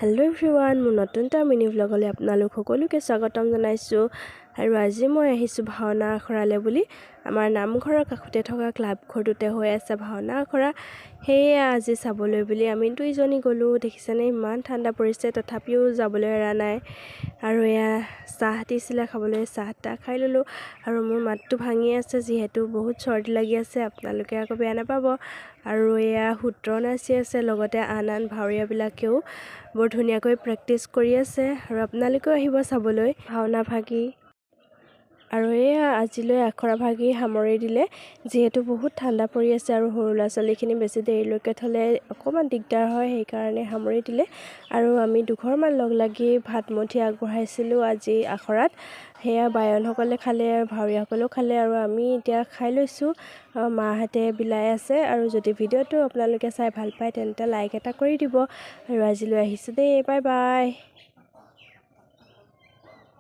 Hello' everyone, মোৰ নতুন এটা মিনি ভ্লগলৈ আপোনালোক সকলোকে স্বাগতম জনাইছোঁ। আৰু আজি মই আহিছোঁ ভাওনা আখৰালৈ বুলি। আমাৰ নামঘৰৰ কাষতে থকা ক্লাব ঘৰটোতে হৈ আছে ভাওনা আখৰা। সেয়ে আজি চাবলৈ বুলি আমি দুইজনী গ'লোঁ। দেখিছেনে, ইমান ঠাণ্ডা পৰিছে, তথাপিও যাবলৈ এৰা নাই। আৰু এয়া চাহ দিছিলে খাবলৈ, চাহ তাহ খাই ল'লোঁ। আৰু মোৰ মাতটো ভাঙি আছে, যিহেতু বহুত চৰ্দি লাগি আছে, আপোনালোকে আকৌ বেয়া নাপাব। আৰু এয়া সূত্ৰ নাচি আছে, লগতে আন আন ভাৱৰীয়াবিলাকেও বৰ ধুনীয়াকৈ প্ৰেক্টিচ কৰি আছে। আৰু আপোনালোকেও আহিব চাবলৈ ভাওনা ভাগি। আৰু এয়া আজিলৈ আখৰা ভাগি সামৰি দিলে, যিহেতু বহুত ঠাণ্ডা পৰি আছে আৰু সৰু ল'ৰা ছোৱালীখিনি বেছি দেৰিলৈকে থ'লে অকণমান দিগদাৰ হয়, সেইকাৰণে সামৰি দিলে। আৰু আমি দুঘৰমান লগ লাগি ভাত মুঠি আগবঢ়াইছিলোঁ আজি আখৰাত। সেয়া বায়নসকলে খালে আৰু ভাৱৰীয়াসকলেও খালে আৰু আমি এতিয়া খাই লৈছোঁ। মাহঁতে বিলাই আছে। আৰু যদি ভিডিঅ'টো আপোনালোকে চাই ভাল পায়, তেন্তে লাইক এটা কৰি দিব। আৰু আজিলৈ আহিছোঁ দেই, বাই বাই।